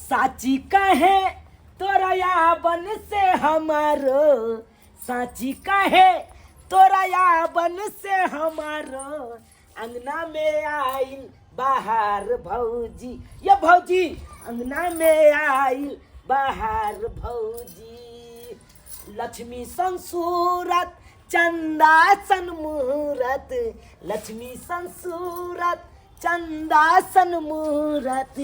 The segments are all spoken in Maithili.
साची कहे तोरा याबन से हमारो, साची कहे तोरा याबन से हमारो, अंगना में आइल बाहर भौजी, ये भौजी अंगना में आइल बाहर भौजी। लक्ष्मी सन सूरत चंदा सन मूरत, लक्ष्मी सन सूरत चंदा सन मूरत,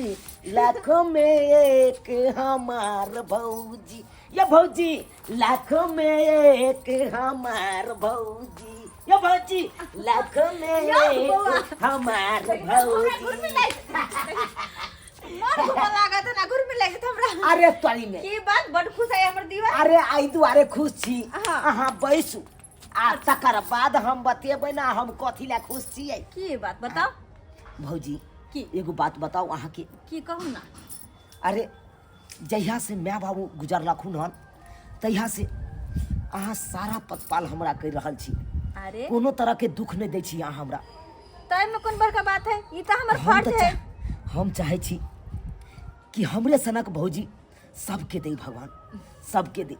लाखों में एक हमार भौजी, ये भौजी लाखों में एक हमार भौजी, ये भौजी लाखों में यो, बौआ। एक हमार हमरा भौजी। घुर्मी लागि मन घुमऽ लागत ना, घुर्मी लागि हमरा। अरे तोरी में की बात, बड खुश है हमर दीवा। अरे आई दुआरे खुश छी। हाँ। अहाँ बैसू आ तकर बाद हम बतेबै ना हम कथी लए खुश छियै। की बात बताओ। भौजी की? एगो बात बताओ अहाँके। की कहू ना। अरे जहिया से माय बाबू गुजरलखुन हन तहिया से अहाँ सारा पतपाल हमरा कहि रहल छी। अरे कोनो तरह के दुख नहि दै छी अहाँ हमरा। तै में कोन बड़का बात है, ई त हमर हम फर्ज तऽ है। हम चाहै छी कि हमरे सनक भौजी सबके दे भगवान, सबके दे,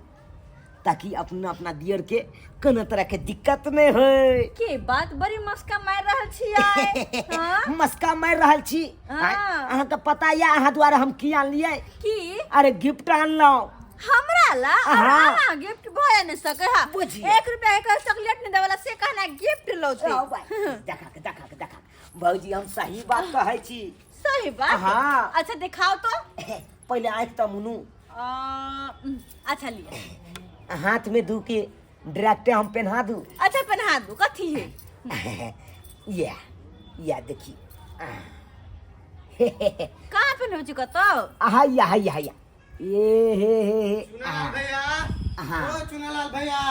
ताकि अपना अपना दियर के कोनो तरह के दिक्कत नहीं होय। के बात बड़ी मस्का मार रहल छी आइ। हाँ? मस्का मार रहल छी। हाँ। आँय, अहाँके पता या अहाँ द्वारा हम की आनलियै? की? अरे गिफ्ट आनलहुँ। हमरा ला? और हाँ। अहाँ गिफ्ट भए नहीं सके। हाँ। बुझिए। 1 रुपया के चॉकलेट नहीं देवला से कहना गिफ्ट लौते। आओ भाई, देखा के, देखा के, देखा के। भौजी हम सही बात कहै छी। सही बात? हाँ। अच्छा दिखाओ तो। पहले आँख तऽ मुनू। अच्छा लिया। हाथ में दू के डायरेक्टे हम पहना दू। अच्छा पहना दू, कथी है? या या देखी। कहाँ पहनबै छी कतौ? आहा या या या ए हे हे हे। चुनालाल भैया। हाँ। ओ चुनालाल भैया।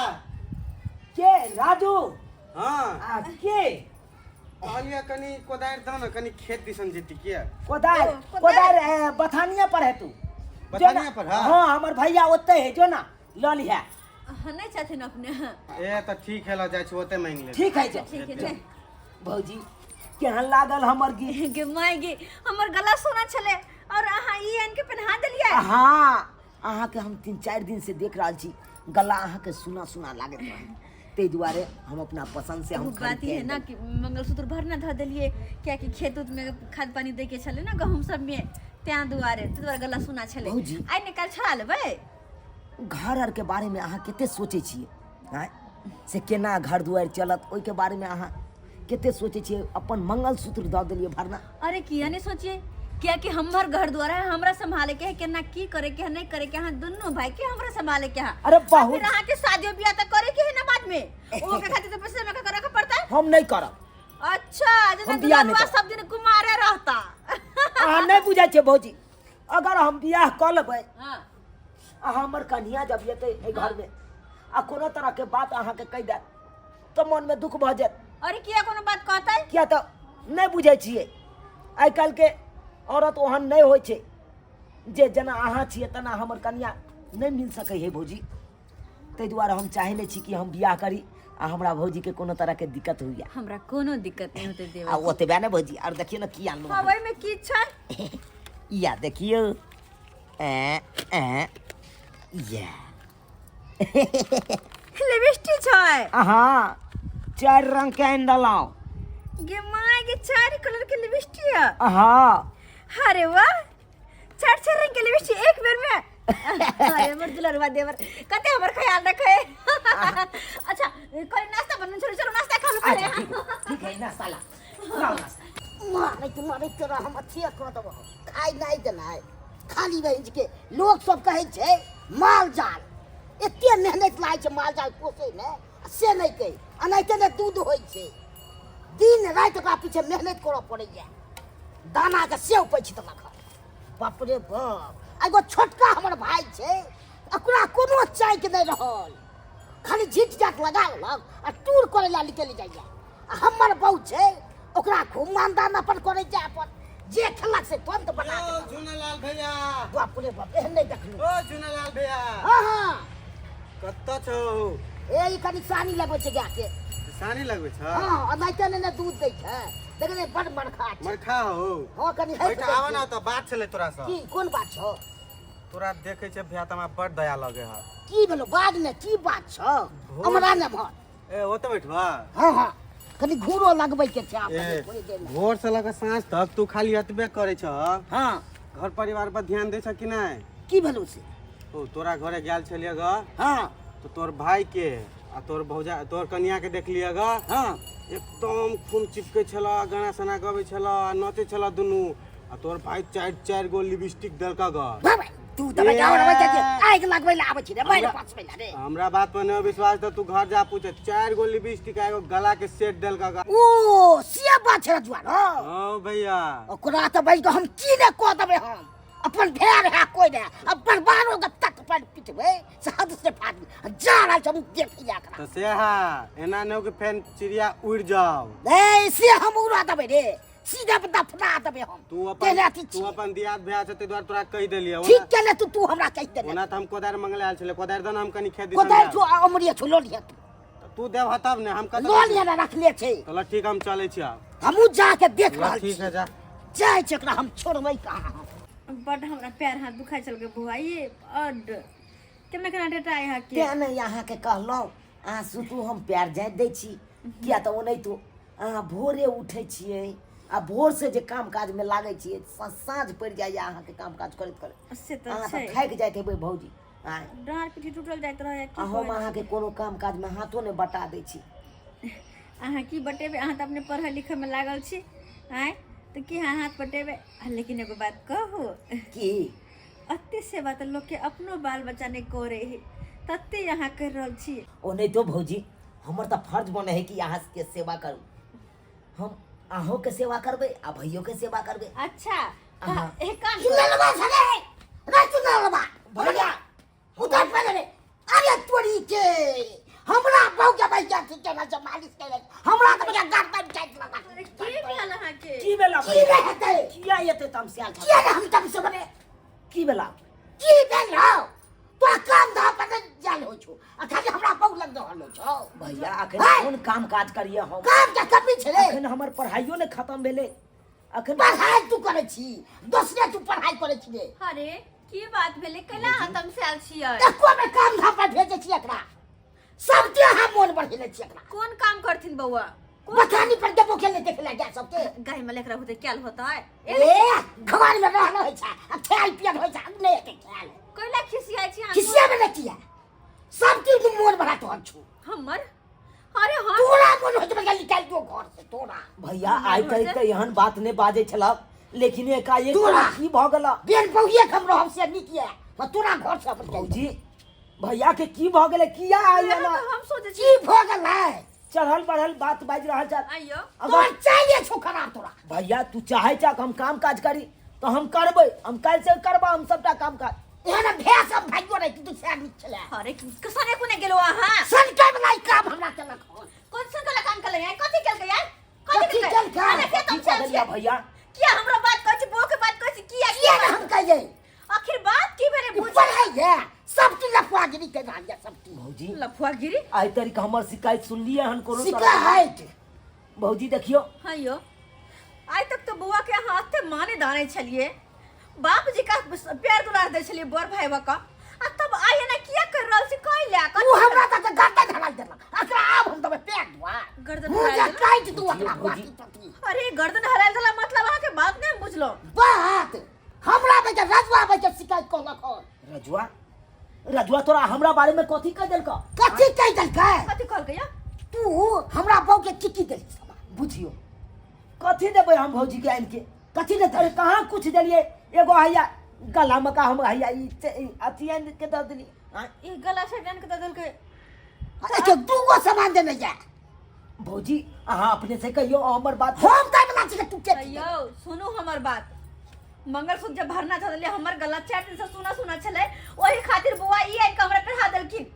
के राजू? हाँ। आ, के? कहलियै कनी कोदारि दऽ ने, कनी खेत दिसन जेती किया? कोदारि, ओ, कोदारि। कोदारि, ए, बथानिया पर है तू। बथानिया जो ना- पर, हाँ। हाँ, हमर भैया ओते है, जो ना ल लिहा। हाँ, नहीं छथिन अपने। ए तऽ ठीक है, ल जाइ छी ओते मांगि लेब। ठीक है, जो। ठीक है, ठीक। भौजी केहन लागल हमर गीत? गे माय गे, हमर गला सोना छले और अहाँ ई आनि के पहना देलियै। हाँ, अहाँके हम 3-4 दिन से देख रहल छी, गला अहाँके सुना सुना लागैत रहे, ताहि दुआरे हम अपना पसंद से हम ओ बात खरीद ई के है ना कि मंगलसूत्र भरना धऽ देलियै, कियाकि खेत उत में खाद पानी दै के छलै ना गहूम सब में, तैं दुआरे, ताहि दुआरे गला सुना छलै। भौजी। आइ ने काल्हि छोड़ा लेबै। घर आर के बारे में अहाँ कते सोचै छियै? आँय, से केना घर दुआरि चलत ओहिके बारे में अहाँ कते सोचै छियै? अपन मंगलसूत्र दऽ देलियै भरना। अरे किया नहीं सोचिए, कियाकि हमर घर द्वारा है, हमरा संभाले के है, केना की करे के है नहीं करे के है, दुनू भाई के हमरा संभाले के है। अरे और बहुत फिर अहाँ के शादी ब्याह तो करे के है ना बाद में, वो के खातिर तो पैसा जमा करे के पड़ता है। हम नहीं करब। अच्छा, जेना हम बियाह नहीं दुलरुआ करब। सब दिन कुमारे रहता। अहाँ नहीं बुझै छियै भौजी, अगर हम बियाह कऽ लेबै हाँ। आ हमर कन्या जब एतै एहि घर में आ कोनो तरह के बात अहाँके कहि देत तऽ मन में दुख भऽ जायत। अरे किया कोनो बात कहतै? किया तऽ नहि बुझै छियै, आइ काल्हिके औरत ओहन नहि होइ छै जे जेना अहाँ छियै तेना हमर कन्या नहि मिल सकै है भौजी। ताहि दुआरे हम चाहै नहि छी कि हम बियाह करी आ हमरा भौजीके कोनो तरहके दिक्कत होइए। हमरा कोनो दिक्कत नहि होतै देवर। आ ओतबे ने भौजी, आर देखियौ ने की आनलहुँ। हाँ, ओहिमे की छै? या देखियौ, ए ए या लिपस्टिक छै। हाँ, 4 रंग के आनि देलहुँ। गे my गे, 4 कलर के लिपस्टिक है। हाँ। अरे वाह, 4 4 रंग के लिपस्टिक एक बेर में। अरे हमर दुलरवा देवर कते हमर ख्याल रखे। अच्छा कोई नाश्ता बनन, चलो चलो नाश्ता खा लो पहले। अच्छा, ठीक है, ठीक है, नाश्ता ला, लाओ नाश्ता। मारैत मारैत तोरा हम अथिए कऽ देबौ, खाइ नहि देनाइ खाली बहिन के। लोक सब कहै छै माल जाल एते मेहनत लागै छै माल जाल पोसैमे, आ से नहि कहै, एनाहिते ने दूध होइ छै, दिन राति ओकरा पीछे मेहनत करऽ पड़ैया, दानाके से उपछि देलक हन। बाप रे बाप, आ एगो छोटका हमर भाय छै, ओकरा कोनो चाइके नहि रहल, खाली झीट झाट लगा लेलक आ टूर करै लए निकलि जाइया। आ हमर बहू छै, ओकरा खूब मानदान अपन करै छै, अपन जे खेलक से तुरंत बना ओ देलक। झुनालाल भैया। बाप रे बाप, एहन नहि देखलहुँ। ओ झुनालाल भैया। हाँ, हाँ। कतऽ छौ? ए, ई कनि सानी लगबै छै गाय के। सानी लगबै छौ? हाँ, एनाहिते ने ने दूध दै छै, देखले बड़ मरखा छै। मरखा हो। हँ कनि हँसि बैठ दै आवा छै। ना तऽ बात छलै तोरा से। की कोन बात छौ? तोरा देखै छै भैया तऽ हमरा बड़ दया लगे है। की भेलो बाद में की बात छौ? हमरा ने भर। ए ओतऽ बैठबा। हँ हँ कनि घूरो लगबै के छै आब ए कनि थोड़े देर मे। भोर से लऽ कऽ साँझ तक तू खाली एतबे करै छह। हँ घर परिवार पर ध्यान दै छह कि नहि? की भेलो से? ओ तोरा घरे गेल छलियै ग। हँ तऽ तोर भाई के आ तोर भौजा तोर कनिया के देखलियै ग। हँ एकदम खून चिपकै छलऽ, गाना साना गबै छलऽ आ नचै छलऽ दुनू, आ तोर भाई चारि चारि गो लिपस्टिक देलक ग। बाबा तू तऽ बजा और बजा के आगि लगबै लए आबै छी रे, मारि पसबै लए रे। हमरा बात पर नहि विश्वास तऽ तू घर जा पूछ, चारि गो लिपस्टिक आ एगो गला के सेट देलक ग। ओ से बात छै रजुआ रो। हँ भैया। ओकरा तऽ बैठ कऽ हम की ने कऽ देबै, हम अपन भेड़ है कोई ने अब बर्बादो के तक पर पिटबै से हद से फाटि जा रहल छै, हम देखै जा एकरा। तऽ से है एना नहि हो कि फेर चिड़िया उड़ि जाओ। ए से हम उड़ा देबै रे, सीधे पर दफना देबै हम। तू अपन तेहने अथी तू छियै। अपन दियाद भैया छै ताहि दुआरे तोरा कहि देलियै। ठीक केले तू, तू हमरा कहि देले। ओना तऽ हम कोदारि मंगले आयल छलै, कोदारि दऽ ने हम कनि खेत दिसन कोदारि जायब। छौ आ अमरिये छौ, लऽ लिहे तू। तू देबह तब ने हम कतऽ लऽ लिहे ने, रखले छै। चल ठीक हम चलै छी आब। हमहूँ जाके देख ल रहल ठीक छी। है जा। जाइ छै एकरा हम छोड़बै कहाँ। बड हमरा पैर हाथ दुखाइ छल गे बौआ, ये बड केना केना डेटा यहाँ के। तें ने अहाँके कहलहुँ अहाँ सुतू, हम पैर जाइत दै छी, किया तऽ ओनाहितो अहाँ भोरे उठै छियै आ भोरसँ जे काम काजमे लागै छियै, साँझ पड़ि जाइए अहाँके काम काज करैत करैत। से तऽ अहाँ छै। तऽ थाकि जाइत हेबै भौजी। आँय डाँड़ पीठी टूटल जाइत रहै। आ हम अहाँके कोनो काम काजमे हाथो नहि बटा दै छी। अहाँ की बटेबै, अहाँ तऽ अपने पढ़ै लिखैमे लागल छी। आँय तऽ की अहाँ हाथ बटेबै? लेकिन एगो बात कहू। की? अते सेवा तऽ लोकके अपनो बाल बच्चा नहि करै है, तते अहाँ करि रहल छी। ओनाहितो भौजी हमर तऽ फर्ज बनै है कि अहाँके सेवा करू। हम अहूँके सेवा करबै आ भैयोके सेवा करबै। अच्छा अहाँ। एक काम चुनलवा छले रे, चुनलवा भैया उधर पहले रे। अरे तोरी के हमरा बहु के भैया ठीक केना छै, मालिश केले हमरा तऽ भैया गर्दन काटि लेलक। अरे की भेल अहाँके? की भेला की रे हेतै? किया एते तमसायल छह? किया रे हम तमसे बने? की भेला? की भेल हौ? तोरा काम धाम पर नहि जायल होइ छौ आ खाली हमरा बहु लग रहल होइ छौ। भैया अखन हैं? कोन काम काज करिए हम? काम के कमी छै रे। अखन हमर पढ़ाइयो नहि खत्म भेलै अखन। पढ़ाई तू करै छी, दोसरे तू पढ़ाई करै छी रे। अरे की बात भेलै, कैला अहाँ तमसायल छियै? एको बेर काम धाम पर भेजै छी एकरा, सबके अहाँ मोन बढ़ेने छी एकरा। कोन काम करथिन बौआ? कोन बथानी पर देबो के ले देखे ला सबके। गाय में लेकरा होते क्याल होता है। ए घर में रहल होइ छै आ खायल पियल होइ छै, नहि हेतै खायल। कैला खिसियाइ छी अहाँ? खिसियाबे ने किया, सब चीज मोन बढ़ा तोहर छौ हमर। अरे हाँ तोरा मोन होइत बजा निकालि दियौ घर से तोरा। भैया आइ तक तऽ एहन बात नहि बाजै छलह, लेकिन एकाएक तोरा की भऽ गेल? बेन बहुए के हम रहब से नीक ये, पर तोरा घर से अपन चलि भौजी भैया के की भऽ गेलै, किया आइ इएह एना तऽ हम सोचै छी की भऽ गेलै? चढ़ल बढ़ल बात बाजि रहल छल। आइयो अगर तोर चाइले छौ खराब तोरा। भैया तू चाहै छह कि हम काम काज करी तऽ हम करबै, हम काल्हि से करबै हम सबटा काम काज। एहन भैया सब भाइयो रहे तू से नीक छलै। अरे सने कोने गेलो अहाँ? सनकै वाला ई काम हमरा केलक हन। कोन सनकै काम केलक यार? कथी केलकै यार? कथी केलकै? अरे के तुम की कऽ देलियै भैया? किया हमरा बात कहै छी, बौआ के बात कहै छी, किया? किया ने हम कहियै? आखिर बात की भेलै ई बुझ पढ़ाई है सब चीज लफुआगिरी के रहल है सब चीज। भौजी लफुआगिरी? आइ तरीक हमर शिकायत सुनलियै हन कोनो तरह? शिकायत भौजी देखियौ। हाँ यो आइ तक तो बौआ के अहाँ एते माने दाने छलिए, बाप जी का प्यार दुलार दै छलिए बड़ भाई का, आ तब आइ एना किया कर रहल छी? कहि लए कऽ तू हमरा तक गर्दन हराइ देलक, एकरा आब हम देबै पैर दुआ गर्दन मुँह हराइ जे देलक? काटि दू एकरा भौजी। बाती पति। अरे गर्दन हरायल देला मतलब अहाँ के बात नहीं बुझलो। बात हमरा बे के रजुआ बे के शिकायत कहलक हन। रजुआ? रजुआ तोरा हमरा बारे में कथी कह देलक? कथी कहि देलकै? कथी कहलकै या? तू हमरा बहू के की की देलही सामान? बुझियो कथी देबै हम भौजी के आनि के? कथी ने अरे कहाँ कुछ देलिए, एगो हैया गला में का हम हैया ई अथी आनि के दऽ देली। आँय? ई गला से आनि के दऽ देलकै। अरे दूगो सामान देने जा। भौजी अहाँ अपने से कहियो हमर बात। हम दै बला छी तू के? यौ सुनू हमर बात, मंगलसूत्र जब भरना छलै हमर गला 4 दिन से सुना सुना छलै, ओही खातिर बौआ ई आनि के हमरा पहिरा देलखिन।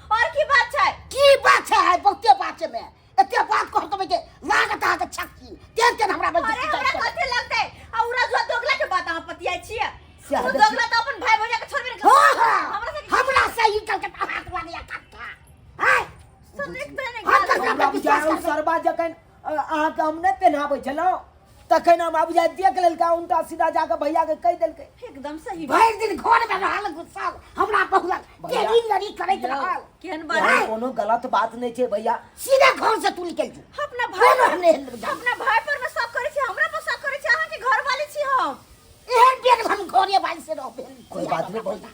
और की बात छै? की बात छै? है बहुते बात छै में एते बात कहत के लागत अहाँ के छक्की तेन तेन हमरा बजे। अरे हमरा कथी लगतै? आ उ रजुआ दोगला के बात अहाँ पतियाइ छियै? सएह उ देखियौ। दोगला तऽ अपन भाई भौजा के छोड़बे नहि हाँ करतै। हाँ हमरा से हमरा से ई कल के हाथ वाली कथा हैं सुनिक तऽ नहि हम गेल। ककरा हमरा पर विश्वास बुझायल करबै? सरबा जखन अहाँके हम नहि पहनाबै छलहुँ तखन हम आबि जाय देख लेलकै उनटा सीधा जाके भैया के कहि देलकै। एकदम सही। भरि दिन घर में रहल गुस्सा हमरा बहुलक भैया। तेरी लड़ी करैत रहल। केहन बात एहन कोनो गलत बात नहि छै भैया। सीधे घर से तू निकल जो। अपना भाई कोनो हम नहि हेलबै। अपना भाई पर में शक करै छी, हमरा पर शक करै छी, अहाँके घर वाली छी हम। एहन बेर हम घरे वाली से रहबै। कोई बात नहीं भौजी,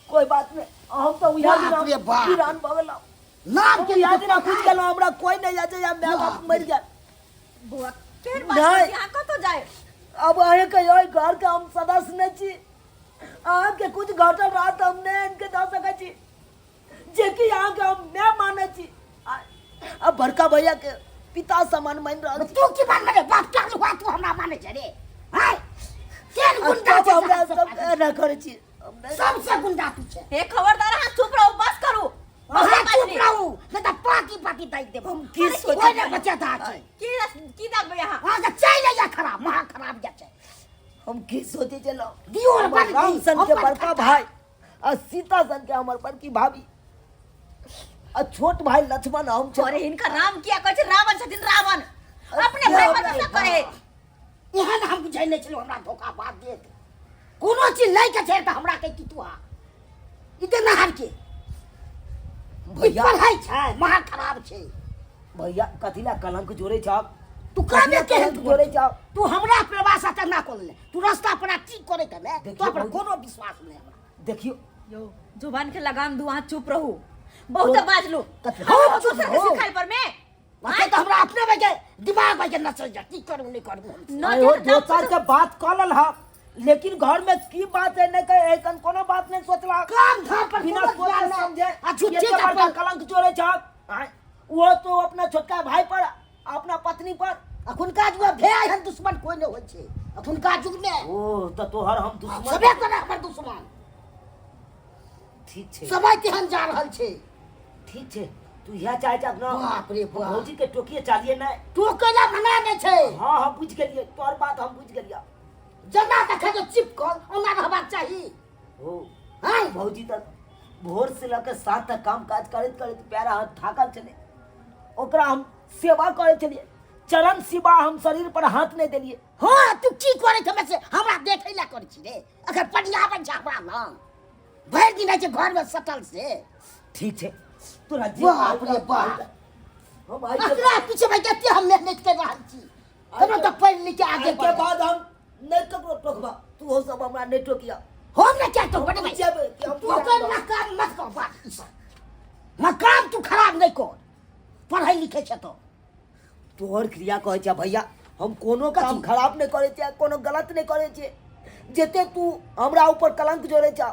कोई बात नहीं, हम तो उहे बाप दिना रे बाप। वीरान भऽ गेलहुँ। नाम के उहे दिना बुझि गेलहुँ हमरा कोई नहीं जाइ छै, माय बाप मरि गेल। बौआ केहन बात नहि। करै छी, अहाँ कतऽ जाय? अब अहाँके ओहि घरके हम सदस्य नहि छी, अहाँके कुछ घटल रहत हम नहि आनिके दऽ सकै छी, जेकि अहाँके हम माय मानै छी आ बड़का भैया के पिता समान मानि रहल छी। तू की मानबे रे बाप के हुआ तू हमरा मानै छै रे? हाय केहन गुंडा तब छै हमरा सबसे सब एना करै छी। हम नहि- सबसे गुंडा तू छै। हे खबरदार, अहाँ चुप रहू, बस करू। अहाँ चुप रहू नहीं तऽ पाकी पाकी दागि देब। हम की कोई सोचै नहि बचत अहाँके। की दागबै अहाँ? अहाँके चलि अइया खराब महा खराब जा छै। हम की सोचै छलहुँ? दियौ हमर बड़ राम दी, सन के हमर बड़का भाई आ सीता सन के हमर बड़की भाभी आ छोट भाई लक्ष्मण हम छलहुँ। अरे हिनका राम किया कहै छै? रावण छथिन रावण। अपने भाई पर शक करे। एहन हम बुझै नहि छलहुँ, हमरा धोखा बात देत। कोनो चीज लै के छै तऽ हमरा कहै कि तू आ ई देनहार के भैया पढ़ै छै महा खराब छै। भैया कथी ला कलंक जोड़ै छह? तू कामे कथी ला केहन कलंक जोड़ै छह? तू हमरा प्रवास अतः ना कर ले, तू रास्ता पर की करे के ने देखियौ तो पर भौजी। कोनो विश्वास नहीं हमरा। देखियौ यौ जुबान के लगाम दू, अहाँ चुप रहू। बहुत बाजलू। कथी? हम हम चुप दोसर के रहू। सिखाइ पर में मतलब तो हमरा अपने में के दिमाग में के नचल जा, की करू नहीं करू हम। न आयो जे तऽ दोसर के बात कऽ लेल हा, लेकिन घर में की बात है नहीं कहे एखन कोनो बात नहीं सोचला। काम धाम पर बिना कोनो सोचे ध्यान नहीं। समझे आ झूठे ये का बड़का पर- कलंक जोड़े छह। आय, वो तो अपना छोटका भाई पर अपना पत्नी पर। अखुनका युग में भे एहन दुश्मन कोई नहीं होइ छै अखुनका युग में। ओ तऽ तोहर हम दुश्मन। सबे करे हमर दुश्मन। ठीक छै। समय केहन जा रहल छै। ठीक छै, तू इएह चाहे छह ना? बाप रे बाप। भौजी के टोकिए चालिए नहि। टोके ला मना नहि छै। हाँ हाँ बुझि गेलियै तोहर बात, हम बुझि गेलियै। जेना देखै जे चिपकल ओना रहबाक चाही। ओ हाँ भौजी तऽ भोर से लऽ के सात तक काम काज करैत करैत पैर हाथ थाकल छलै, ओकरा हम सेवा करै छलियै, चरण सेवा हम शरीर पर हाथ नहि देलियै। हाँ तू की करै छमे से हमरा देखै ला करै छी रे? अगर पनियाबै छै हमरा लग भरि दिन होइ छै घर में सटल से। ठीक छै तोरा जे बाप रे बाप। हम आइ के एकरा पीछे भाई कते हम मेहनत कर रहल छी, हमरा तऽ पढ़ि लिख के आगे आइ के बाद हम नहि ककरो टोकबा, तू हो सब हमरा नहि टोकिया। हम नहि क्या टोकबा रे भाई? जेबै कि हम तू कर ना काम मत कर बात ई सब। ना काम तू खराब नहि कर, पढ़ै लिखै छै तो। तोहर क्रिया कहै छै भैया हम कोनो काम खराब नहि करै छियै, कोनो गलत नहि करै छियै, जते तू हमरा ऊपर कलंक जोड़ै छ।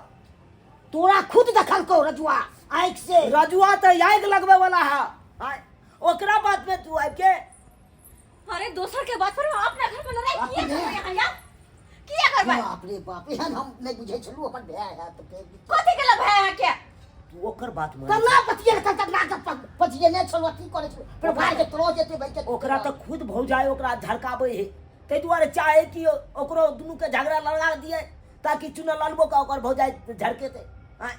तोरा खुद देखल को रजुआ आँखि से। रजुआ तऽ आगि लगबै वाला है, आँय, ओकरा बात में तू आबि के। अरे दोसर के बात पर अपना घर में लड़ाई किया करबै अहाँ यार? किया करबै? बाप रे बाप, एहन हम नहि बुझै छलहुँ अपन भाय है तऽ फेर कथी के लग भाय अहाँके? तू ओकर बात मान। कला बतिये कल तक नाक पचिये छलहुँ, की करै छलहुँ फेर भाय के तोरो जेतै भाई के। ओकरा तऽ खुद भौजाइ ओकरा झड़काबै है, ताहि दुआरे चाहे कि ओकरो दुनू के झगड़ा लड़ा दिए ताकि चुना लालबो का ओकर भौजाइ झड़केतै। आँय,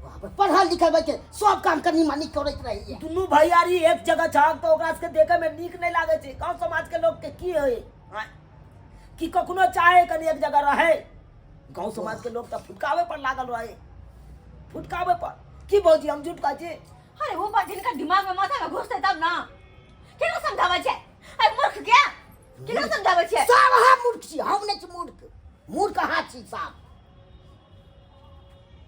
बाप रे, पढ़ल लिखल भाई के सब काम कनी मनी करैत रहैया। दुनू भैयारी एक जगह छहक तऽ ओकरा सबके देखै में नीक नहि लागै छै। गाँव समाज के लोक के की होइ? आँय, कि कखनो चाहे कनी एक जगह रहे, गाँव समाज के लोग तऽ फुटकाबै पर लागल रहे, फुटकाबै पर। की भौजी हम झूठ कहै छी? अरे वो बात जिनका दिमाग में माथा में घुसते तब ना केना समझाबै छै? अरे मूर्ख के केना समझाबै छै? सब अहाँ मूर्ख छी, हम नहि छी मूर्ख। मूर्ख अहाँ छी साफ।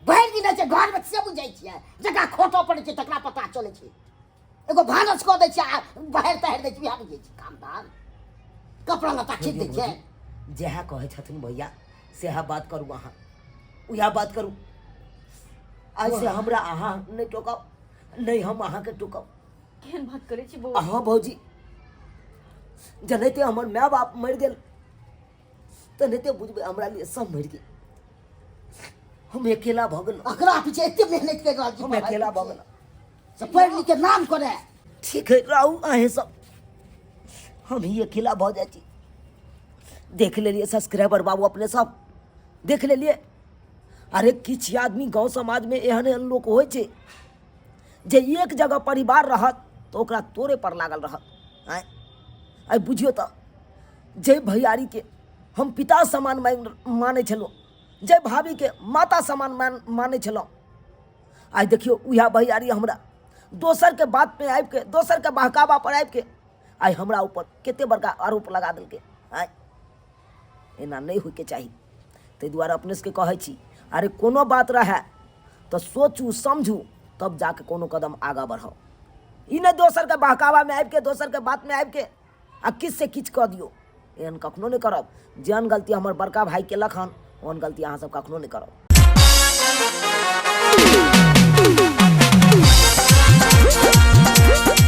भरि दिन होइ छै घर में से बुझै छियै, जकरा खोटो पड़ै छै तकरा पता चलै छै। एगो भानस कऽ दै छियै आ बहारि तहारि दै छियै, इएह बुझै छी काम धाम, कपड़ा लत्ता खींच दै छियै। जएह कहै छथिन भैया सएह बात करू, अहाँ उएह बात करू। आइ से हमरा अहाँ नहि टोकब, नहि हम अहाँके टोकब। केहन बात करै छी बौआ? अहाँ भौजी जनैते हमर माय बाप मरि गेल तेनाहिते बुझबै हमरा लिए सब मरि गेल, हम अकेला भऽ गेलहुँ। अकरा पीछे एते मेहनत कर रहल छी, हम अकेला भऽ गेलहुँ। से पढ़ि लिख के नाम करे। ठीक है रहू अहें सब, हम ही अकेला भऽ जाइ छी। देख लेलियै सब्सक्राइबर बाबू अपने सब देख लेलियै। अरे किछु आदमी गाँव समाजमे एहन एहन लोक होइ छै जे एक जगह परिवार रहत तऽ ओकरा तोड़े पर लागल रहत। आँय, आइ बुझियौ तऽ जे भैयारीके हम पिता समान मानै छलहुँ, जे भाभीके माता समान मानै छलहुँ, आइ देखियौ उएह भैयारी हमरा दोसरके बातमे आबिके, दोसरके बहकावा पर आबिके आइ हमरा ऊपर कते बड़का आरोप लगा देलकै। आँय, एना नहि होइके चाही। ताहि दुआरे अपने सबके कहै छी, अरे कोनो बात रहए तऽ सोचू समझू तब जाके कोनो कदम आगाँ बढ़ाउ। ई नहि दोसरके बहकावामे आबिके, दोसरके बातमे आबिके आ किछु से किछु कऽ दियौ, एहन कखनो नहि करब। जेहन गलती हमर बड़का भाय केलक हन ओहन गलती अहाँ सब कखनो नहि करब।